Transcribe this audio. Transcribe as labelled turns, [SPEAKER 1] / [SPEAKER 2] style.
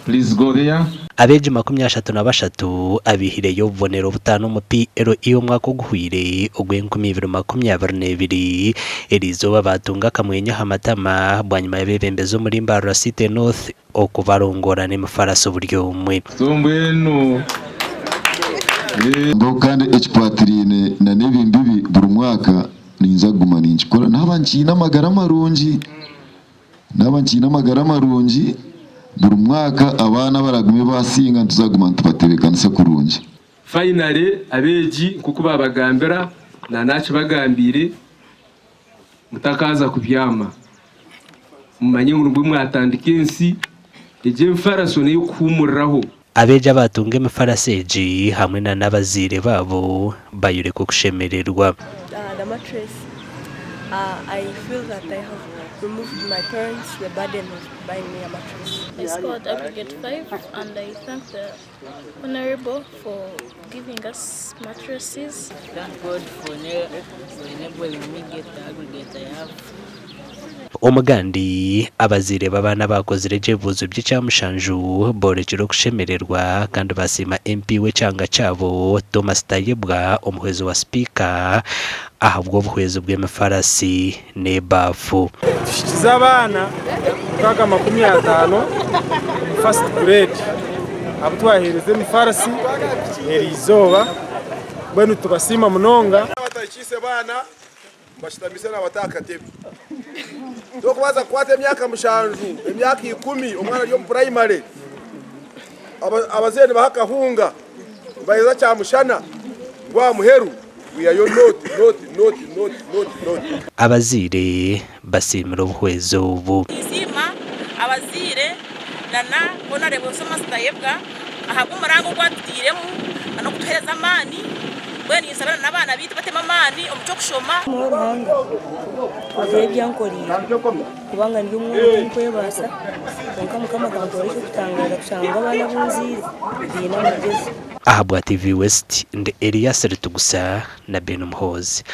[SPEAKER 1] Please go there.
[SPEAKER 2] Abeegi 33 abaihireyo obubonero butaano omu PLE omwaka oguhweire ogw'enkumi ibiri makumi abiri n'ebiri, eriizooba baatunga akamwenyo aha matama bwanyima y'abeebembezi omuri Mbarara City North okubarongoora n'emifaarasi buri omwe.
[SPEAKER 1] So mbwenu eh.
[SPEAKER 3] Mbeho kandi ekikwatiraine na n'ebimbibi buri mwaka ninza kuguma ninkikora naaba nkiine amagara marungi. Naaba nkiine amagara marungi, buri mwaka abaana abaragume baasinga nituza kuguma nitubatebeekanisa kurungi.
[SPEAKER 4] Finally abeegi nk'oku baabagambira na naakibagambiire mutakaaza kubyama mumanye ngu nibwo mwatandika ensi egyo emifaraso n'ey'okuhuumuriraho.
[SPEAKER 2] Abeegi abaatunga emifarasi egi hamwe na n'abazaire baabo bayoreka okushemererwa.
[SPEAKER 5] The mattress I feel that I have removed my parents the burden of buying me a mattress.
[SPEAKER 6] I scored aggregate 5 and I thank the Honourable for giving us mattresses.
[SPEAKER 7] Thank God for enabling me get the aggregate I have.
[SPEAKER 2] Omugandi, abazaire b'abaana abaakozire gye ebibuuzo by'ekyamushanju boorekire okushemererwa kandi baasiima MP w'ekyanga kyabo, Thomas Tayebwa omuhwezi wa sipiika ahabw'obuhwezi bw'emifarasi n'ebaafu.
[SPEAKER 8] Tuhikize abaana 650 omu first grade abu twaheereza emifarisi eriizooba mbwenu nitubasiima munonga.
[SPEAKER 9] Abatahikiise baana Mbashutamise nabata aha katebe. Tokubaasa kukwata emyaka mushanju, emyaka ikumi omwana ari omu purayimare, abazaire nibaha akahunga, nibaheereza kyamushana ngu aha muheru wihayo nooti, nooti, nooti, nooti, nooti, nooti.
[SPEAKER 2] Abazaire basiimire obuhwezi obu.
[SPEAKER 10] Ninsiima abazaire na na Honarebo Thomas Tayebwa ahabw'omuranga ogu atutairemu na n'okutuheereza amaani. Mbwenu ninsabira na n'abaana baitu batemu amaani omu ky'okushoma.
[SPEAKER 11] Niiwe Ruhanga ozire ebi ankoreire, kubanga ndi omworo tinkwebaasa, kwonka Mukama akankora eky'okutangaaza kushanga ngu abaana abu nzaire baine amagezi.
[SPEAKER 2] Ahabwa TV West, ndi Elias Ritugusa na Ben Muhoozi.